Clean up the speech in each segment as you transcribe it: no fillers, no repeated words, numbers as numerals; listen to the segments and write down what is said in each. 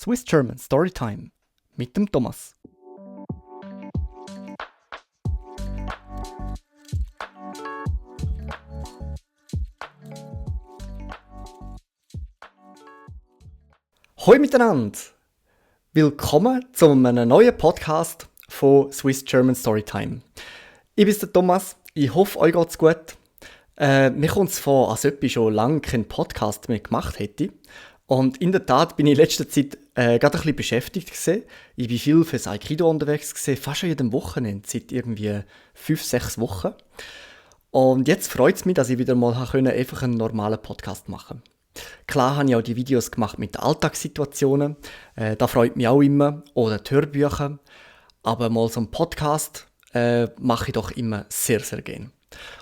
Swiss German Storytime mit dem Thomas. Hoi miteinander! Willkommen zu einem neuen Podcast von Swiss German Storytime. Ich bin der Thomas, ich hoffe, euch geht's gut. Mir kommt es vor, als ob ich schon lange keinen Podcast mehr gemacht hätte. Und in der Tat bin ich in letzter Zeit gerade ein bisschen beschäftigt gewesen. Ich bin viel fürs Aikido unterwegs gewesen, fast an jedem Wochenende, seit irgendwie 5-6 Wochen. Und jetzt freut es mich, dass ich wieder mal einfach einen normalen Podcast machen konnte. Klar habe ich auch die Videos gemacht mit Alltagssituationen, das freut mich auch immer, oder die Hörbücher. Aber mal so einen Podcast mache ich doch immer sehr, sehr gerne.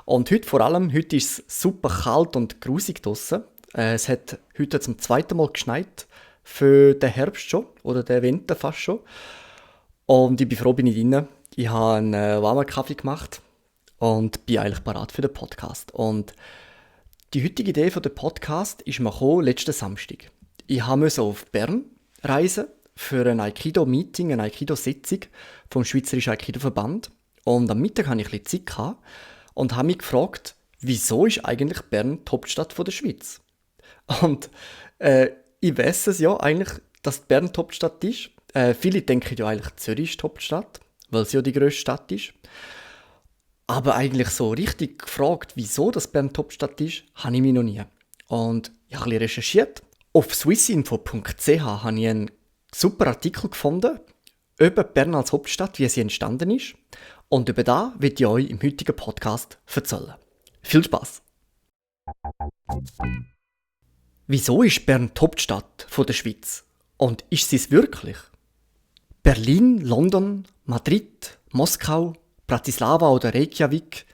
Und heute ist es super kalt und grusig draussen. Es hat heute zum zweiten Mal geschneit, für den Herbst schon, oder den Winter fast schon. Und ich bin froh, bin ich drin. Ich habe einen warmen Kaffee gemacht und bin eigentlich bereit für den Podcast. Und die heutige Idee für den Podcast ist mir gekommen, letzten Samstag. Ich musste auf Bern reisen für ein Aikido-Meeting, eine Aikido-Sitzung vom Schweizerischen Aikido-Verband. Und am Mittag hatte ich ein bisschen Zeit und habe mich gefragt, wieso ist eigentlich Bern die Hauptstadt der Schweiz? Und ich weiss es ja eigentlich, dass Bern die Hauptstadt ist. Viele denken ja eigentlich, Zürich ist die Hauptstadt, weil sie ja die grösste Stadt ist. Aber eigentlich so richtig gefragt, wieso das Bern die Hauptstadt ist, habe ich mich noch nie. Und ich habe ein bisschen recherchiert. Auf swissinfo.ch habe ich einen super Artikel gefunden über Bern als Hauptstadt, wie sie entstanden ist. Und über das wird ich euch im heutigen Podcast erzählen. Viel Spaß! Wieso ist Bern die Hauptstadt der Schweiz? Und ist sie es wirklich? Berlin, London, Madrid, Moskau, Bratislava oder Reykjavik,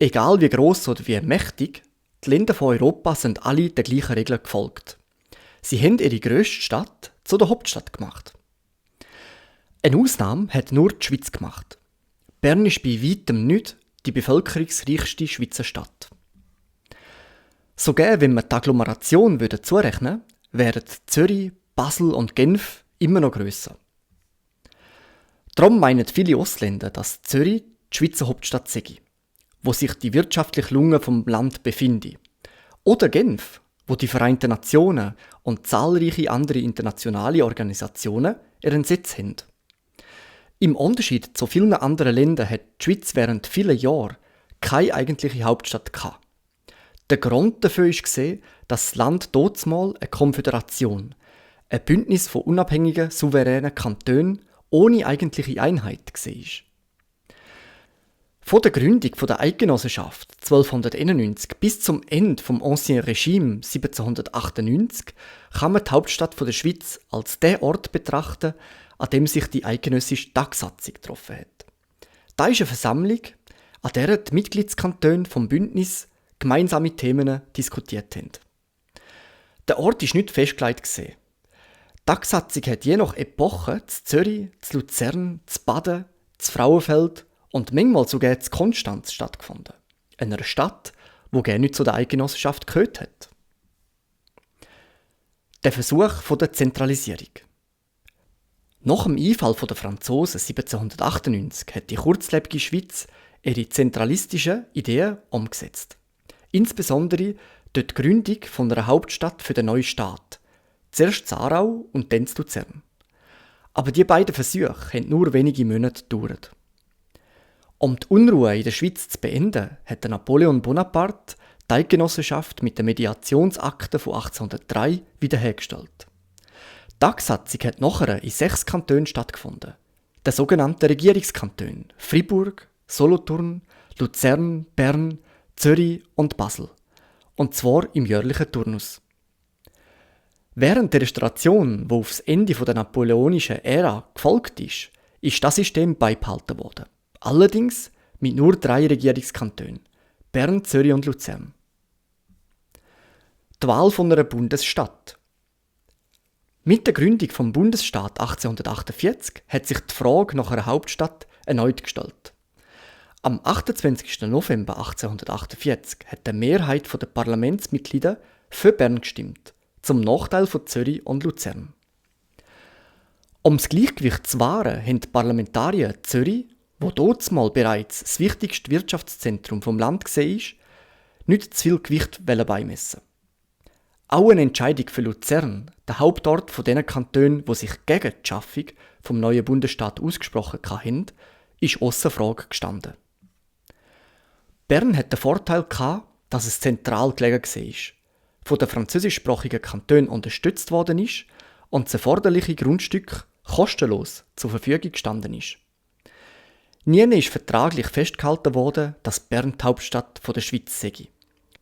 egal wie gross oder wie mächtig, die Länder von Europa sind alle der gleichen Regel gefolgt. Sie haben ihre grösste Stadt zu der Hauptstadt gemacht. Eine Ausnahme hat nur die Schweiz gemacht. Bern ist bei weitem nicht die bevölkerungsreichste Schweizer Stadt. Sogar wenn wir die Agglomeration zurechnen würden, wären Zürich, Basel und Genf immer noch grösser. Darum meinen viele Ausländer, dass Zürich die Schweizer Hauptstadt sei, wo sich die wirtschaftliche Lunge vom Land befinde. Oder Genf, wo die Vereinten Nationen und zahlreiche andere internationale Organisationen ihren Sitz haben. Im Unterschied zu vielen anderen Ländern hat die Schweiz während vielen Jahren keine eigentliche Hauptstadt gehabt. Der Grund dafür war, dass das Land dazumal eine Konföderation, ein Bündnis von unabhängigen, souveränen Kantonen ohne eigentliche Einheit war. Von der Gründung der Eidgenossenschaft 1291 bis zum Ende des Ancien Regime 1798 kann man die Hauptstadt der Schweiz als den Ort betrachten, an dem sich die eidgenössische Tagsatzung getroffen hat. Da ist eine Versammlung, an der die Mitgliedskantone vom Bündnis gemeinsame Themen diskutiert haben. Der Ort war nicht festgelegt. Die Tagsatzung hat je nach Epoche zu Zürich, zu Luzern, zu Baden, zu Frauenfeld und manchmal sogar zu Konstanz stattgefunden. Einer Stadt, die gerne nicht zu der Eidgenossenschaft gehört hat. Der Versuch der Zentralisierung. Nach dem Einfall der Franzosen 1798 hat die kurzlebige Schweiz ihre zentralistischen Ideen umgesetzt. Insbesondere durch die Gründung einer Hauptstadt für den neuen Staat. Zuerst in Aarau und dann in Luzern. Aber die beiden Versuche haben nur wenige Monate gedauert. Um die Unruhe in der Schweiz zu beenden, hat Napoleon Bonaparte die Eidgenossenschaft mit der Mediationsakte von 1803 wiederhergestellt. Die Tagsatzung hat nachher in 6 Kantonen stattgefunden. Den sogenannten Regierungskantonen Fribourg, Solothurn, Luzern, Bern, Zürich und Basel. Und zwar im jährlichen Turnus. Während der Restauration, die aufs Ende der napoleonischen Ära gefolgt ist das System beibehalten worden. Allerdings mit nur 3 Regierungskantonen: Bern, Zürich und Luzern. Die Wahl von einer Bundesstadt. Mit der Gründung des Bundesstaat 1848 hat sich die Frage nach einer Hauptstadt erneut gestellt. Am 28. November 1848 hat die Mehrheit der Parlamentsmitglieder für Bern gestimmt, zum Nachteil von Zürich und Luzern. Um das Gleichgewicht zu wahren, haben die Parlamentarier in Zürich, wo dazumal bereits das wichtigste Wirtschaftszentrum vom Land war, nicht zu viel Gewicht beimessen. Auch eine Entscheidung für Luzern, der Hauptort von den Kantonen, die sich gegen die Schaffung vom neuen Bundesstaat ausgesprochen haben, ist ausser Frage gestanden. Bern hat den Vorteil gehabt, dass es zentral gelegen war, von den französischsprachigen Kantonen unterstützt worden ist und das erforderliche Grundstück kostenlos zur Verfügung gestanden ist. Nie ist vertraglich festgehalten worden, dass Bern die Hauptstadt der Schweiz sei.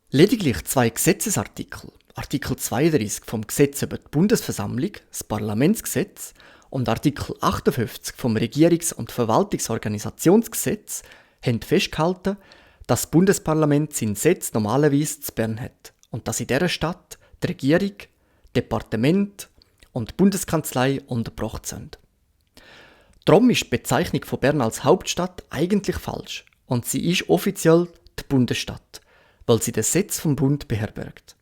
Lediglich 2 Gesetzesartikel, Artikel 32 vom Gesetz über die Bundesversammlung, das Parlamentsgesetz, und Artikel 58 vom Regierungs- und Verwaltungsorganisationsgesetz, haben festgehalten, dass das Bundesparlament seinen Sitz normalerweise zu Bern hat und dass in dieser Stadt die Regierung, Departement und die Bundeskanzlei untergebracht sind. Darum ist die Bezeichnung von Bern als Hauptstadt eigentlich falsch und sie ist offiziell die Bundesstadt, weil sie den Sitz vom Bund beherbergt.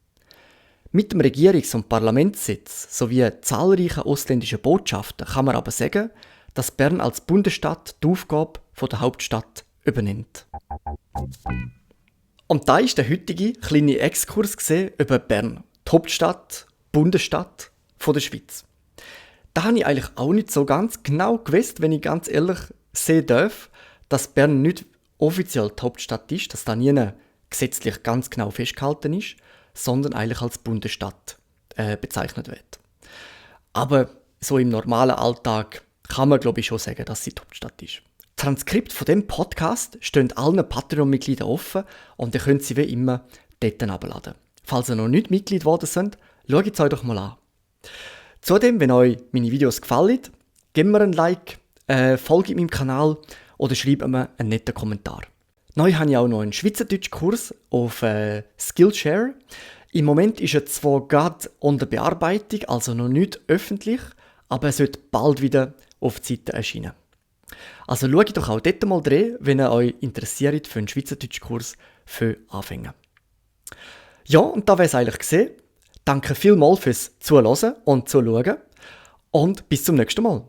Mit dem Regierungs- und Parlamentssitz sowie zahlreichen ausländischen Botschaften kann man aber sagen, dass Bern als Bundesstadt die Aufgabe der Hauptstadt übernimmt. Und da ist der heutige kleine Exkurs über Bern, die Hauptstadt, Bundesstadt der Schweiz. Da habe ich eigentlich auch nicht so ganz genau gewusst, wenn ich ganz ehrlich sehen darf, dass Bern nicht offiziell die Hauptstadt ist, dass da nie gesetzlich ganz genau festgehalten ist, sondern eigentlich als Bundesstadt bezeichnet wird. Aber so im normalen Alltag kann man, glaube ich, schon sagen, dass sie die Hauptstadt ist. Transkript von dem Podcast stehen allen Patreon-Mitgliedern offen und ihr könnt sie wie immer dort herunterladen. Falls ihr noch nicht Mitglied geworden seid, schaut es euch doch mal an. Zudem, wenn euch meine Videos gefallen, gebt mir ein Like, folgt meinem Kanal oder schreibt mir einen netten Kommentar. Neu habe ich auch noch einen Schweizerdeutsch-Kurs auf Skillshare. Im Moment ist er zwar gerade unter Bearbeitung, also noch nicht öffentlich, aber er sollte bald wieder auf die Seite erscheinen. Also schaut doch auch dort mal rein, wenn ihr euch interessiert für einen Schweizerdeutsch-Kurs für Anfänger. Ja, und da wäre es eigentlich gesehen. Danke vielmals fürs Zuhören und Zuschauen und bis zum nächsten Mal.